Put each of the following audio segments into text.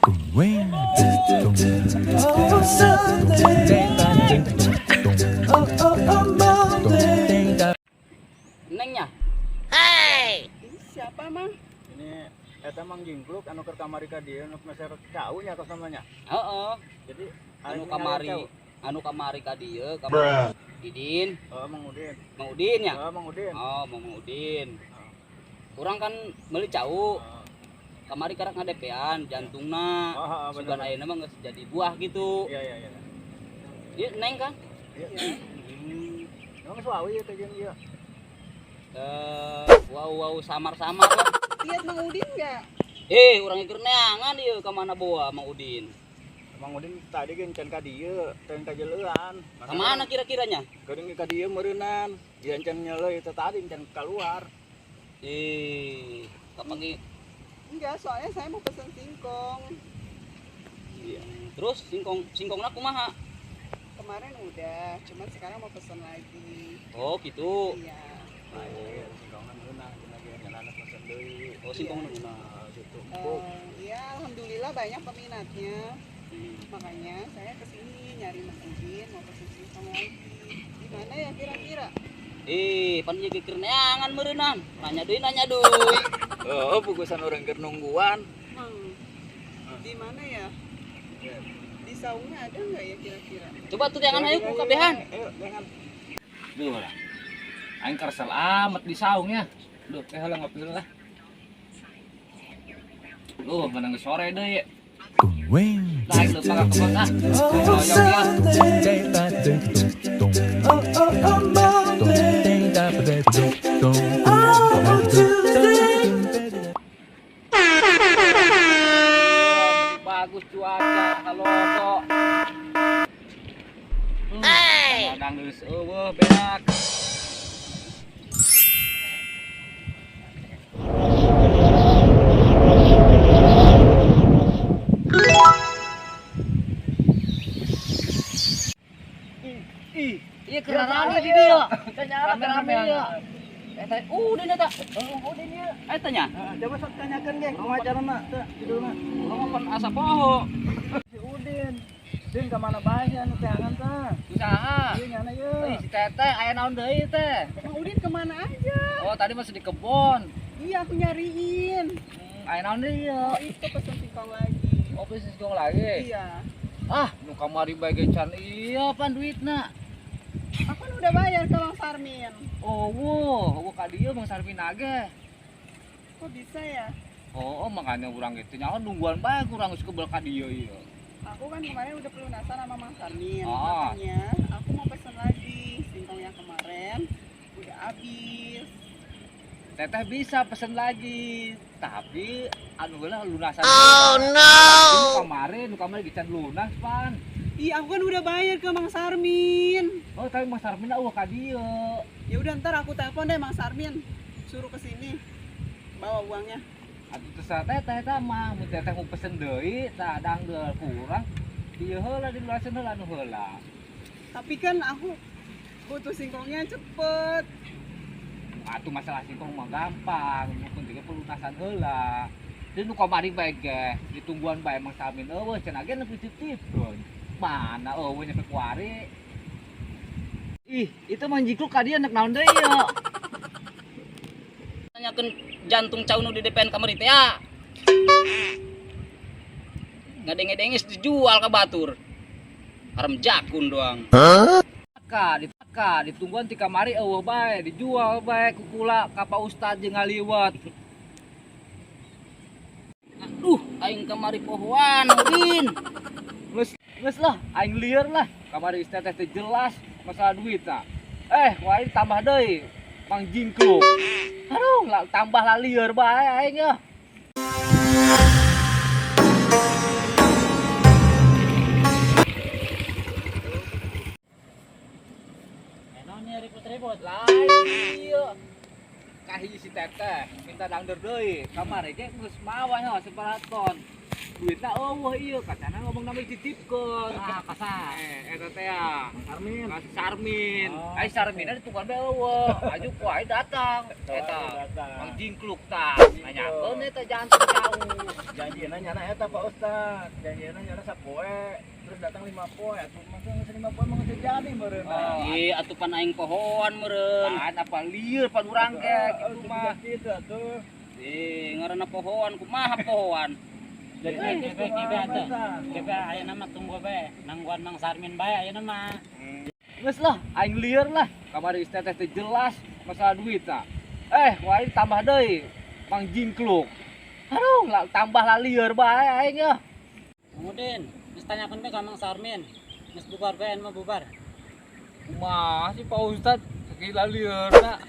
Oh, Sunday. Oh, oh, oh, Monday. Nengnya. Ini siapa, Mang? Ini eta Mang Jingkluk anu keur kamari ka dieu nu meser cau nya tos namanya. Heeh. Jadi Anu aing kamari, cau. Anu kamari ka dieu, kamari Didin, Oh, Mang Udin. Mang Udin ya? Oh, Mang Udin. Oh, Mang Udin. Kurang kan meuli cau. Oh, Kamari karak ngadepean jantungna. oh, oh, Sugan bener. ayeuna mah geus jadi buah gitu. Iya iya. Ieu Neng kan? Iya. Hmm. Emang suawi teh jeung ieu. Wow wow samar-samar lah. Lihat Mang Udin nggak? Urang keur neangan ieu ka mana boa Mang Udin. Mang Udin tadi ge can ka dieu, can ka jeleuan. Ka mana kira-kiranya? Geuning ka dieu meureunnan. Dia can nyeleuh itu tadi can keluar. Kapangi Enggak, soalnya saya mau pesen singkong. Iya. Terus singkong singkongna kumaha? Kemarin udah, cuman sekarang mau pesen lagi. Oh, gitu. Iya. Nah, iya, singkongna meunang cenah ge cenah pesen deui. Oh, singkongna meunang. Ah, situ empuk. Ya, alhamdulillah banyak peminatnya. Hmm. Makanya saya kesini nyari Mang Udin, mau pesen singkong lagi. Di mana ya kira-kira? Pan ieu keur neangan meureunnan. Nanya deui, nanya deui. Oh, pugusan urang keur nungguan. Mang, di mana ya? Di saungnya ada nggak ya kira-kira? Coba tuh jangan ayo ku kabehan. Ayo, jangan. Duh lah. Aing kersel amat di saungnya. Duh, teh heula ngopi heula lah. Duh, menang sore deui. Lain leumpang ka kebon ah. Oh, Hoyong ya. Sunday. Oh, oh, oh, Monday. Oh, Tuesday. Bagus cuaca halodo. Hey. Kadang geus eueuh beak. Ih, iya keur rame di dieu. Rame-rame ieu. Eta Udin eta. Oh, Udin ieu. Eta nya. Coba sok tanyakeun ge kumaha carana teh judulna. Urang mah pan asa poho. Si Udin. Din ka mana bae sia anu teangan tah? Usaha. Ieu nyana ieu. Ih, si Teteh aya naon deui teh? Mang Udin kemana aja? Oh, tadi masih di kebon. Iya, aku nyariin. Aya naon deui ieu? Oh, itu pesen singkong lagi. Oh, pesen singkong lagi. Iya. Ah, nu kamari bae ge can iya pan duitna. Aku kan udah bayar ke Bang Sarmin. Oh, wow, eueuh ka dieu Bang Sarmin age. Kok bisa ya? Oh, makanya urang gitu nyaho nungguan bae kurang geus kebel ka dieu ieu. Aku kan kemarin udah pelunasan sama Mang Sarmin. Ah. Makanya aku mau pesen lagi. Singkong yang kemarin udah habis. Teteh bisa pesen lagi, tapi anu heula lunasan. Oh no. Nu kamari ge can lunas pan. Iya, aku kan udah bayar ke Mang Sarmin. Oh, tapi Mang Sarmin eueuh ka dieu. Ya udah ntar aku telepon deh Mang Sarmin. Suruh ke sini. Bawa uangnya. Atuh terserah teteh eta mah, mun teteh mau pesen deui, tah dangdeur kurang. Dieu heula dilunasan heula anu heula. Tapi kan aku butuh singkongnya cepet. Atuh masalah singkong mah gampang, nu penting ge pelunasan heula. Jadi nu kamari bae ge, ditungguan bae Mang Sarmin eueuh cenah ge nepi titipkeun. Mana eueuh nyampe kuari. Ih, itu Mang Jikluk ka dieu nek naon deui ieu? Nanyakeun jantung cau nu di DPN kamari teh ya. Ngadenge-denge dijual ka batur. Haram jakun doang. Ka di ka ditungguan ti kamari eueuh bae, dijual bae ku kula ka Pak Ustad jeung ngaliwat. Aduh, aing kamari pohoan Udin. Geus geus lah, aing lieur lah. Kamari geus teteh teh jelas masalah duit tah. Kuari tambah deui Mang Jingkluk. Aduh, lah, tambah lah lieur bae aing ya. Enonnya ribut-ribut lain ieu. Kahiji si teteh minta dangder deui. Kamari ge geus mawa nya sabaraha ton. Duitna eueuh ieu kacana ngomong nama dititipkeun. Ah, kasar. Eh, eta teh ya. Sarmin. Ka Sarmin. Oh. Ai Sarminna ditungguan bae eueuh. Aju ku aing datang. Eta Datang. Mang Jingkluk tah. Nanyakeun eta jantung jauh. Janjina nyana eta Pak Ustad. Janjina nyana sapoe, terus datang 5 poe. Atuh masa geus 5 poe mah geus jadi meureun. Oh. Ih, atuh pan aing pohoan meureun. Pan apa lieur pan urang ge kitu mah. Gitu atuh. Eh, ngaranna pohoan kumaha pohoan? Jadi Gebe gebe atuh. Gebe ayeuna mah tunggu bae, nangguan Mang Sarmin bae ayeuna mah. Geus lah, aing lieur lah. Kamari geus teteh teh jelas masalah duit tah. Eh, ku aing tambah deui Mang Jingkluk. Aduh, lah, tambah lah lieur bae aing ya. Kemudian, geus tanyakeun bae ka Mang Sarmin. Geus bubar bae mah bubar. Kumaha sih Pak Ustad? Segila lieurna.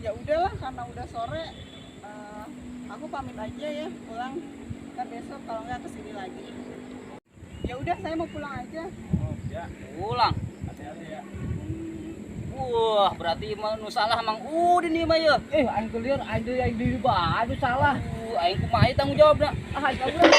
Ya udahlah karena udah sore, eh, aku pamit aja ya pulang. Ntar besok kalau nggak kesini lagi. Ya udah saya mau pulang aja. Oh, ya, Pulang. hati-hati ya. Wah, berarti mah nu salah Mang Udin ieu mah ye. Eh, aing teu lieur, aing deui aing deui bae anu salah. Aing kumaha ieu tanggung jawabna? Ah, aing kabur.